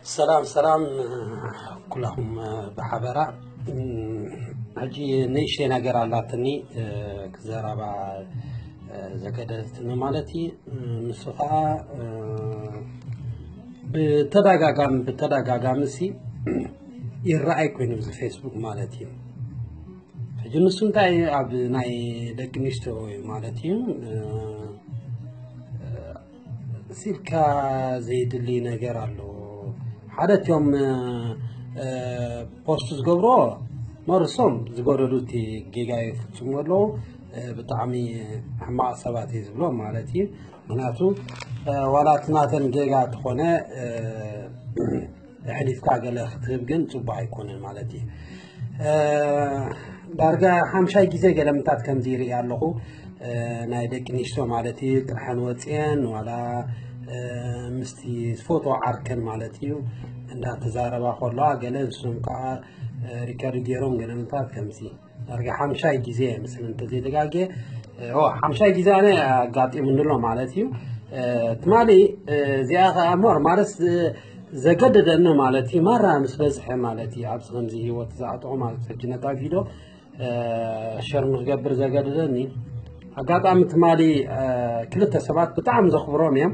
ሰላም ሰላም ኩላኹም ብሓበራ። ሕጂ ንእሽተይ ነገር ኣላትኒ ክዘራባ ዘገደትኒ ማለት እዩ። ንሱ ከዓ ብተደጋጋሚ ብተደጋጋሚ ሲ ይረኣይ ኮይኑ እዚ ፌስቡክ ማለት እዩ። ሕጂ ንሱ እንታይ ኣብ ናይ ደቂ ኣንስትዮ እዩ ማለት እዩ። ሲልካ ዘይድሊ ነገር ኣሎ። ሓደ እቲኦም ፖስት ዝገብሮ መርሶም ዝገደሉ እቲ ጌጋ ይፍፅሙ ኣለዉ። ብጣዕሚ ሕማቕ ሰባት እዩ ዝብሎ ማለት እዩ። ምክንያቱ ዋላ እቲ ናተን ጌጋ እንተኾነ ኣሕሊፍካ ገለ ክትህብ ግን ፅቡቅ ኣይኮነን ማለት እዩ። ዳርጋ ሓምሻይ ግዜ ገለምታት ከምዚ ይርኢ ኣለኹ። ናይ ደቂ ኣንስትዮ ማለት እዩ፣ ጥርሐን ወፅየን ዋላ ምስቲ ዝፈትዎ ዓርከን ማለት እዩ እንዳተዛረባ ከለዋ ገለ ንሶም ከዓ ሪከርድ ገይሮም ገለምታት ከምዚ ዳርጋ ሓምሻይ ግዜ ምስል እንተዘይተጋጌ ሓምሻይ ግዜ ኣነ ኣጋጢሙኒ ኣሎ ማለት እዩ። ትማሊ እዚኣ ከዓ ሞር ማለት ዘገደደኒ ማለት እዩ። ማራ ምስ በዝሐ ማለት እዩ ኣብዚ ከምዚ ህይወት ዝኣጥዑ ማለት ሕጂ ነታ ቪድዮ ሸር ንክገብር ዘገደደኒ ኣጋጣሚ ትማሊ ክልተ ሰባት ብጣዕሚ ዘኽብሮም እዮም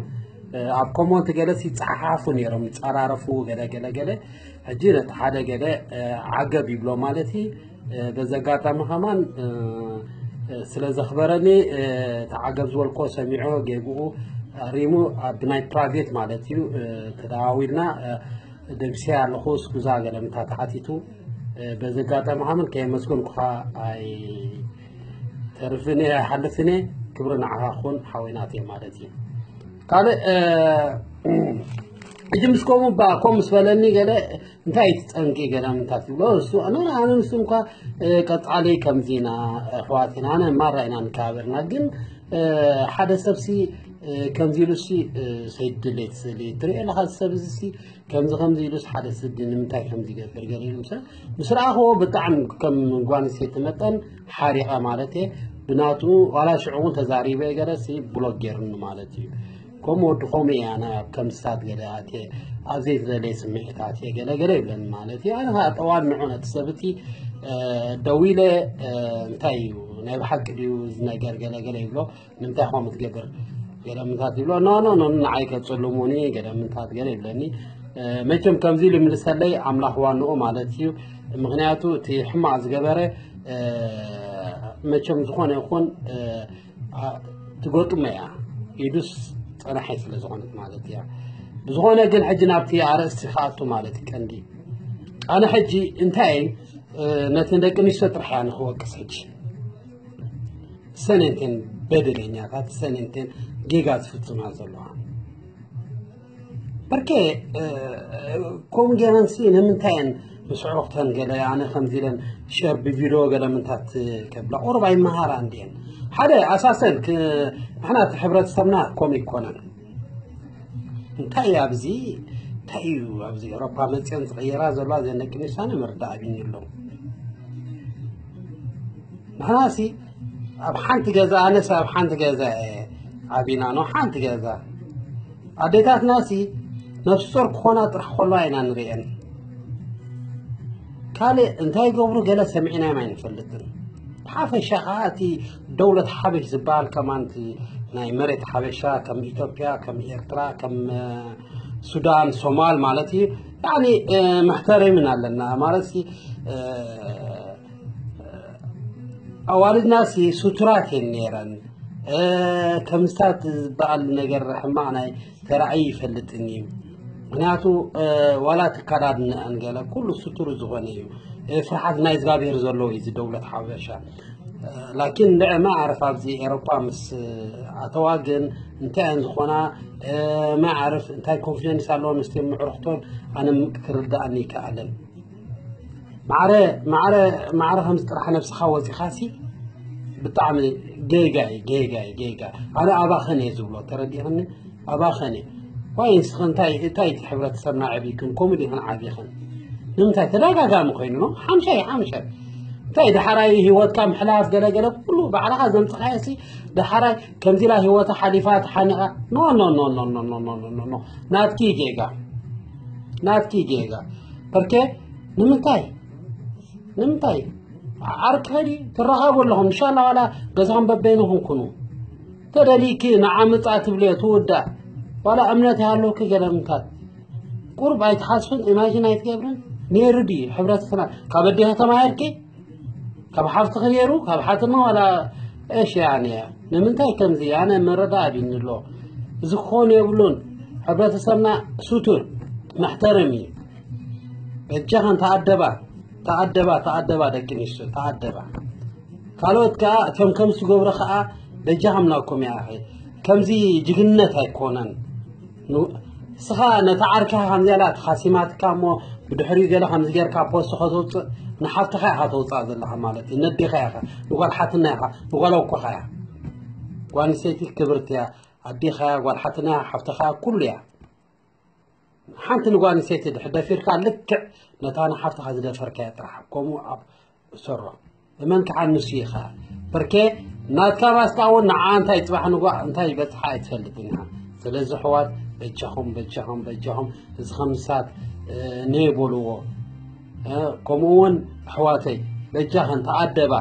ኣብ ኮሞንት ገለስ ይፀሓሓፉ ነይሮም ይፀራረፉ ገለ ገለ ገለ ሕጂ ነቲ ሓደ ገለ ዓገብ ይብሎ ማለት እዩ። በዚ ኣጋጣሚ ከማን ስለ ዘኽበረኒ እቲ ዓገብ ዝበልኮ ሰሚዖ ጌግኡ ሪሙ ኣብ ናይ ፕራይቬት ማለት እዩ ተደዋዊልና ደብስያ ኣለኹ ስኩዛ ገለ ምታ ተሓቲቱ በዚ ኣጋጣሚ ከማን ከየመስገንኩኻ ኣይተርፍን እየ ኣይሓልፍን እየ። ክብሪ ንዓኻ ኩን ሓወይ ናተይ ማለት እዩ። ካልእ ሕጂ ምስ ከምኡ ባ ኮም ምስ በለኒ ገለ እንታይ ትጸንቂ ገለ ምንታት ይብሎ እሱ ኣነ ኣነ ንሱ እንኳ ቀጻሊ ከምዚ ኢና ኣሕዋት ኢና ኣነ ማራ ኢና ንከባበርና ግን ሓደ ሰብሲ ከምዚ ኢሉሲ ሰይድሌት ስሊ ትሪኦ ኣለኻ ሰብ እዚ ከምዚ ከምዚ ኢሉስ ሓደ ስዲ ንምንታይ ከምዚ ይገብር ገለ ኢሉ ምስ ምስ ረኣኽዎ ብጣዕሚ ከም ጓል ኣንስተይቲ መጠን ሓሪቐ ማለት እየ ብናቱ ዋላ ሽዑ እውን ተዛሪበ ገለሲ ብሎክ ገይሩኒ ማለት እዩ። ከምኡ ወዲ ከምኡ እየ ኣነ ኣብ ከምዝታት ገለ ኣትየ ኣብ ዘይተደለየ ስምዒት ኣትየ ገለ ገለ ይብለኒ ማለት እዩ። ኣነ ከዓ ጠዋል ንዑ ነቲ ሰብ እቲ ደዊለ እንታይ እዩ ናይ ብሓቂ ድዩ እዚ ነገር ገለ ገለ ይብሎ ንምንታይ ከምኡ ትገብር ገለ ምንታት ይብሎ ኖ ኖ ኖ ንዓይ ከፅልሙኒ ገለ ምንታት ገለ ይብለኒ። መቸም ከምዚ ኢሉ ይምልሰለይ ኣምላኽ ዋንኡ ማለት እዩ። ምክንያቱ እቲ ሕማቕ ዝገበረ መቸም ዝኾነ ይኹን ትገጥሞ እያ ኢዱስ ፀናሐይ ስለ ዝኾነት ማለት እያ። ብዝኾነ ግን ሕጂ ናብቲ ኣርእስቲ ክኣቱ ማለት እዩ ቀንዲ ኣነ ሕጂ እንታይ ነተን ደቂ ኣንስትዮ ጥራሕ እያ ንክወቅስ ሕጂ ሰነንቴን በደለኛታት ሰነንቴን ጌጋ ዝፍፅማ ዘለዋ በርከ ከምኡ ገይረንሲ ንምንታይ እየን ምስ ኣዕሩኽተን ገለ ኣነ ከምዚ ኢለን ሸር ብቪድዮ ገለ ምንታት ከብላ ቁሩብ ኣይመሃራ እንዲየን ሓደ ኣሳሰን ንሕና እቲ ሕብረተሰብና ከምኡ ይኮነን እንታይ ኣብዚ እንታይ እዩ ኣብዚ ኤሮፓ መፅኦን ዝቕየራ ዘለዋ ዘነቂ ንሳነ መርዳእ ኣቢኒ ኣለዉ ንሕናሲ ኣብ ሓንቲ ገዛ ኣነስ ኣብ ሓንቲ ገዛ እየ ዓቢና ኖ ሓንቲ ገዛ ኣዴታትናሲ ነፍሲ ጾር ክኾና ጥራሕ ከለዋ ኢና ንርእየን ካልእ እንታይ ይገብሩ ገለ ሰሚዕናዮም ኣይንፈልጥን ብሓፈሻ ከዓ እቲ ደውለት ሓበሽ ዝበሃል ከማንቲ ናይ መሬት ሓበሻ ከም ኢትዮጵያ ከም ኤርትራ ከም ሱዳን ሶማል ማለት እዩ ያኒ መሕተሪምን ኣለና ማለት ኣዋልድናሲ ስቱራት እየን ነይረን ከምስታት ዝበኣል ነገር ሕማቕ ናይ ተራእዩ ይፈልጥን እዩ ምክንያቱ ዋላ ትከዳድነአን ገለ ኩሉ ስቱር ዝኾነ እዩ ፍርሓት ናይ እግዚኣብሔር ዘለዎ እዩ እዚ ደውለት ሓበሻ ላኪን ንዕማ ዓረፍ ኣብዚ ኤሮፓ ምስ ኣተዋ ግን እንታይ እየን ዝኾና ማይ ዓረፍ እንታይ ኮንፊደንስ ኣለዎ ንስቲ ምዕርኽቶን ኣነ ክርዳእኒ ይከኣለን ማዕረ ማዕረ ማዕረ ከም ዝጥራሕ ነብስኻ ወፂኻሲ ብጣዕሚ ጌጋ እዩ ጌጋ እዩ ጌጋ ኣነ ኣባኸን እየ ዝብሎ ተረዲኽኒ ኣባኸን እየ ዋይ ንስኸ እንታይ እንታይ እቲ ሕብረተሰብና ዓብይክን ከምኡ ዲኽን ዓብይኽን ንምንታይ ተደጋጋሚ ኮይኑ ነው ሓምሻይ ሓምሻይ እንታይ ዳሕራይ ህይወትካ ምሕላፍ ገለገለ ኩሉ ባዕልኻ ዘምፅኻዮ ሲ ዳሕራይ ከምዚ ኢላ ህይወታ ሓሊፋ ተሓኒቓ no no no no no no no no no no ናትኪ ጌጋ ናትኪ ጌጋ። ፐርኬ ንምንታይ ንምንታይ ዓርኪ ኸዲ ትራኸቡ ኣለኹም። እንሻላ ዋላ ገዛኹም በበይንኹም ኩኑ። ተደሊኪ ንዓ ምጻእ ትብልዮ ትውዳእ። ዋላ እምነት ይሃለውኪ ገለ ምንታት። ቁርብ ኣይትሓስብን፣ ኢማጂን ኣይትገብርን። ነይሩ ድዩ ሕብረተሰብና ካብ ኣዴ ከተማ ሄድኪ ካብ ሓፍትኺ ነይሩ ካብ ሓትና ዋላ እሽ ያኒ። ንምንታይ ከምዚ ኣነ መረዳእ ኣቢኒ ኣሎ። እዚ ክኾን የብሉን። ሕብረተሰብና ስቱር መሕተርም እዩ። በጃኸን ተኣደባ ተኣደባ ተኣደባ ደቂ ኣንስትዮ ተኣደባ። ካልኦት ከኣ እቶም ከም ዝገብሩ ከኣ በጃኸም ናኩም ያኺ። ከምዚ ጅግንነት ኣይኮነን። ኑ- እስኻ ነታ ዓርካ ከምዚኣ ኢላ ተኻሲማትካ እሞ ብድሕሪኡ ገለ ከምዚ ጌርካ ፖስት ከተውፅእ ንሓፍትኻ ኢኻ ተውፅኣ ዘለኻ ማለት እዩ። ነዴኻ ኢኻ፣ ንጓል ሓትና ኢኻ፣ ንጓል ኣኮኻ እያ። ጓል ኣንስተይቲ ክብርቲ እያ፣ ኣዴኻ እያ፣ ጓል ሓትና እያ፣ ሓፍትኻ እያ፣ ኩሉ እያ። ሓንቲ ንጓል ኣንስተይቲ ድሕር ደፊርካ ልክዕ ነታ ንሓፍትኻ ዝደፈርካያ ጥራሕ ከምኡ ኣብ ሰሮ እመን ከዓ ንሱ ኢኻ። በርኬ ናትካ ባስካ እውን ንዓ እንታይ ፅባሕ ንጓ እንታይ ይበፅሓ ኣይትፈልጥን ኢኻ። ስለዚ ኣሕዋት በጃኹም በጃኹም በጃኹም እዚ ከምሳት ነይ በልዎ። ከምኡ እውን ኣሕዋተይ በጃኽን ተኣደባ።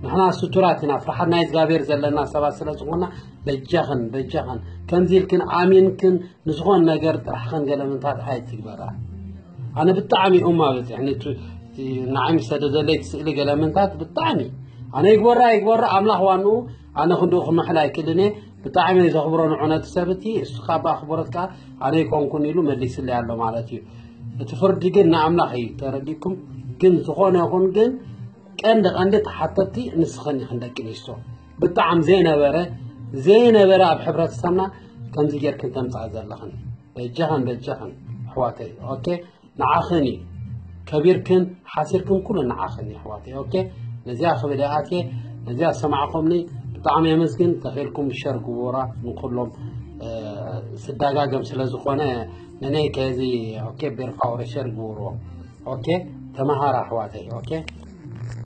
ንሕና ስቱራት ኢና፣ ፍርሓት ናይ እግዚኣብሔር ዘለና ሰባት ስለ ዝኾና በጃኽን በጃኽን ከምዚ ኢልክን ኣሚንክን ንዝኾን ነገር ጥራሕኽን ገለ ምንታት ኣይትግበራ። ኣነ ብጣዕሚ እማ በፂሕኒ እቲ እቲ ንዓይ ምስ ሰደደለይ እቲ ስእሊ ገለ ምንታት ብጣዕሚ ኣነ ይግበራ ይግበራ ኣምላኽ ዋንኡ ኣነ ክንድኡ ክምሕል ኣይክልን እየ። ብጣዕሚ እየ ዘኽብሮ ንዑ ነቲ ሰብ እቲ እሱ ካብ ኣኽብሮት ከዓ ኣነ ይኮንኩን ኢሉ መሊስለይ ኣሎ ማለት እዩ። እቲ ፍርዲ ግን ንኣምላኽ እዩ ተረዲእኩም። ግን ዝኾነ ይኹን ግን ቀንዲ ቀንዲ ተሓተቲ ንስኽን ኢኽን ደቂ ኣንስትዮ። ብጣዕሚ ዘይነበረ ዘይነበረ ኣብ ሕብረተሰብና ከምዚ ጌርክን ተምፅኣ ዘለኽን በጃኽን በጃኽን ኣሕዋተይ ኦኬ። ንዓኽን እዩ ከቢርክን ሓሲርክን ኩሉ ንዓኽን እዩ ኣሕዋተይ ኦኬ። ነዚኣ ክብል እየ ኣትየ ነዚኣ ዝሰማዕኹምኒ ብጣዕሚ የመስግን። ተኺእልኩም ሸር ግቡራ ንኩሎም ስዳጋገም ስለ ዝኾነ ንነይ ከዚ ኦኬ ቤርፋወረ ሸር ግቡርዎ ኦኬ። ተመሃራ ኣሕዋተይ ኦኬ።